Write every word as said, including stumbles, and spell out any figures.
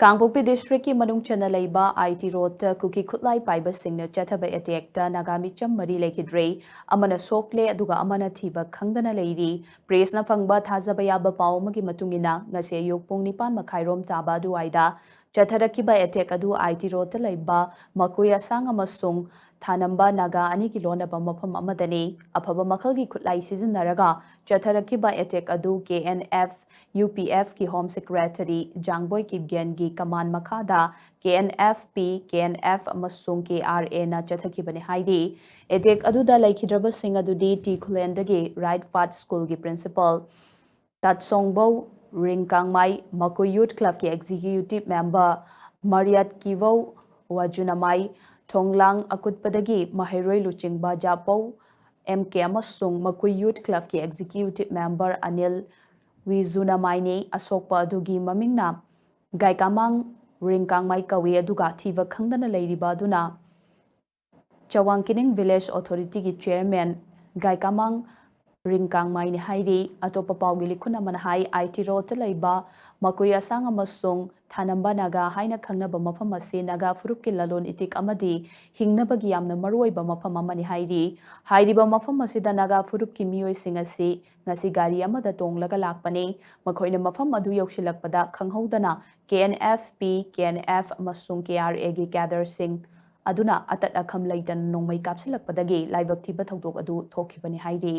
ꯀꯥꯡꯄꯣꯛꯄꯤ ꯗꯤꯁꯇ꯭ꯔꯤꯛꯀꯤ ꯃꯅꯨꯡ ꯆꯟꯅ ꯂꯩꯕ ꯑꯥꯏ ꯇꯤ ꯔꯣꯗꯇ ꯀꯨꯀꯤ ꯈꯨꯠꯂꯥꯏ ꯄꯥꯏꯕꯁꯤꯡꯅ ꯆꯠꯊꯕ ꯑꯦꯇꯦꯛꯇ ꯅꯥꯒꯥ ꯃꯤꯆꯝ ꯃꯔꯤ ꯂꯩꯈꯤꯗ꯭ꯔꯦ꯫ ꯑꯃꯅ ꯁꯣꯛꯂꯦ, ꯑꯗꯨꯒ ꯑꯃꯅ ꯊꯤꯕ ꯈꯪꯗꯅ ꯂꯩꯔꯤ꯫ ꯄ꯭ꯔꯦꯁꯅ ꯐꯪꯕ ꯊꯥꯖꯕ ꯌꯥꯕ ꯄꯥꯎ ꯑꯃꯒꯤ ꯃꯇꯨꯡ ꯏꯟꯅ, ꯉꯁꯤ ꯑꯌꯨꯛ ꯄꯨꯡ ꯅꯤꯄꯥꯟ ꯃꯈꯥꯏꯔꯣꯝ ꯇꯥꯕ ꯑꯗꯨꯋꯥꯏꯗ ꯆꯠꯊꯔꯛꯈꯤꯕ ꯑꯦꯇꯦꯛ ꯑꯗꯨ ꯑꯥꯏ ꯇꯤ ꯔꯣꯗꯇ ꯂꯩꯕ ꯃꯀꯨꯏ ꯑꯁꯥꯡ ꯑꯃꯁꯨꯡ ꯊꯥꯅꯝꯕ ꯅꯥꯒꯥ ꯑꯅꯤꯒꯤ ꯂꯣꯟꯅꯕ ꯃꯐꯝ ꯑꯃꯗꯅꯤ꯫ ꯑꯐꯕ ꯃꯈꯜꯒꯤ ꯈꯨꯠꯂꯥꯏ ꯁꯤꯖꯤꯟꯅꯔꯒ ꯆꯠꯊꯔꯛꯈꯤꯕ ꯑꯦꯇꯦꯛ ꯑꯗꯨ K N F U P ꯑꯦꯐꯀꯤ ꯍꯣꯝ ꯁꯦꯀ꯭ꯔꯦꯇꯔꯤ ꯖꯥꯡꯕꯣꯏ ꯀꯤꯞꯒꯦꯟꯒꯤ ꯀꯃꯥꯟ ꯃꯈꯥꯗ K N F P, K N F ꯑꯃꯁꯨꯡ ꯀꯦ ꯑꯥꯔ ꯑꯦꯅ ꯆꯠꯊꯈꯤꯕꯅꯤ ꯍꯥꯏꯔꯤ꯫ ꯑꯦꯇꯦꯛ ꯑꯗꯨꯗ ꯂꯩꯈꯤꯗ꯭ꯔꯕꯁꯤꯡ ꯑꯗꯨꯗꯤ ꯇꯤ ꯈꯨꯂꯦꯟꯗꯒꯤ ꯔꯥꯏꯠ ꯄꯥꯊ ꯁ꯭ꯀꯨꯜꯒꯤ ꯄ꯭ꯔꯤꯟꯁꯤꯄꯥꯜ ꯇꯥꯠꯁꯣꯡꯕꯧ ꯔꯤꯡꯀꯥꯡꯃꯥꯏ, ꯃꯀꯨꯏ ꯌꯨꯠ ꯀ꯭ꯂꯕꯀꯤ ꯑꯦꯛꯖꯤꯀ꯭ꯌꯨꯇꯤꯚ ꯃꯦꯝꯕꯔ ꯃꯔꯤꯌꯥꯠ ꯀꯤꯕꯧ ꯋꯥꯖꯨꯅꯃꯥꯏ, ꯊꯣꯡꯂꯥꯡ ꯑꯀꯨꯠꯄꯗꯒꯤ ꯃꯍꯩꯔꯣꯏ ꯂꯨꯆꯤꯡꯕ ꯖꯥꯄꯧ ꯑꯦꯝ ꯀꯦ ꯑꯃꯁꯨꯡ ꯃꯀꯨꯏ ꯌꯨꯠ ꯀ꯭ꯂꯕꯀꯤ ꯑꯦꯛꯖꯤꯀ꯭ꯌꯨꯇꯤꯚ ꯃꯦꯝꯕꯔ ꯑꯅꯤꯜ ꯋꯤꯖꯨꯅꯃꯥꯏꯅꯤ꯫ ꯑꯁꯣꯛꯄ ꯑꯗꯨꯒꯤ ꯃꯃꯤꯡꯅ ꯒꯥꯏꯀꯥꯃꯥꯡ ꯔꯤꯡꯀꯥꯡꯃꯥꯏ ꯀꯧꯏ, ꯑꯗꯨꯒ ꯊꯤꯕ ꯈꯪꯗꯅ ꯂꯩꯔꯤꯕ ꯑꯗꯨꯅ ꯆꯋꯥꯡ ꯀꯤꯅꯤꯡ ꯚꯤꯂꯦꯖ ꯑꯣꯊꯣꯔꯤꯇꯤꯒꯤ ꯆꯤꯌꯔꯃꯦꯟ ꯒꯥꯏꯀꯥꯃꯥꯡ ꯔꯤꯡꯀꯥꯡꯃꯥꯏꯅꯤ ꯍꯥꯏꯔꯤ꯫ ꯑꯇꯣꯞꯄ ꯄꯥꯎꯒꯤ ꯂꯤꯈꯨꯟ ꯑꯃꯅ ꯍꯥꯏ, ꯑꯥꯏ ꯇꯤ ꯔꯣꯗꯇ ꯂꯩꯕ ꯃꯀꯨꯏ ꯑꯁꯥꯡ ꯑꯃꯁꯨꯡ ꯊꯥꯅꯝꯕ ꯅꯥꯒꯥ ꯍꯥꯏꯅ ꯈꯪꯅꯕ ꯃꯐꯝ ꯑꯁꯤ ꯅꯥꯒꯥ ꯐꯨꯔꯨꯞꯀꯤ ꯂꯂꯣꯟ ꯏꯇꯤꯛ ꯑꯃꯗꯤ ꯍꯤꯡꯅꯕꯒꯤ ꯌꯥꯝꯅ ꯃꯔꯨꯑꯣꯏꯕ ꯃꯐꯝ ꯑꯃꯅꯤ ꯍꯥꯏꯔꯤ꯫ ꯍꯥꯏꯔꯤꯕ ꯃꯐꯝ ꯑꯁꯤꯗ ꯅꯥꯒꯥ ꯐꯨꯔꯨꯞꯀꯤ ꯃꯤꯑꯣꯏꯁꯤꯡ ꯑꯁꯤ ꯉꯁꯤ ꯒꯥꯔꯤ ꯑꯃꯗ ꯇꯣꯡꯂꯒ ꯂꯥꯛꯄꯅꯤ꯫ ꯃꯈꯣꯏꯅ ꯃꯐꯝ ꯑꯗꯨ ꯌꯧꯁꯤꯜꯂꯛꯄꯗ ꯈꯪꯍꯧꯗꯅ K N F P, K N F ꯑꯃꯁꯨꯡ ꯀꯦ ꯑꯥꯔ ꯑꯦꯒꯤ ꯀꯦꯗꯔꯁꯤꯡ ꯑꯗꯨꯅ ꯑꯇꯠ ꯑꯈꯝ ꯂꯩꯇꯅ ꯅꯣꯡꯃꯩ ꯀꯥꯞꯁꯤꯜꯂꯛꯄꯗꯒꯤ ꯂꯥꯏꯕꯛ ꯊꯤꯕ ꯊꯧꯗꯣꯛ ꯑꯗꯨ ꯊꯣꯛꯈꯤꯕꯅꯤ ꯍꯥꯏꯔꯤ꯫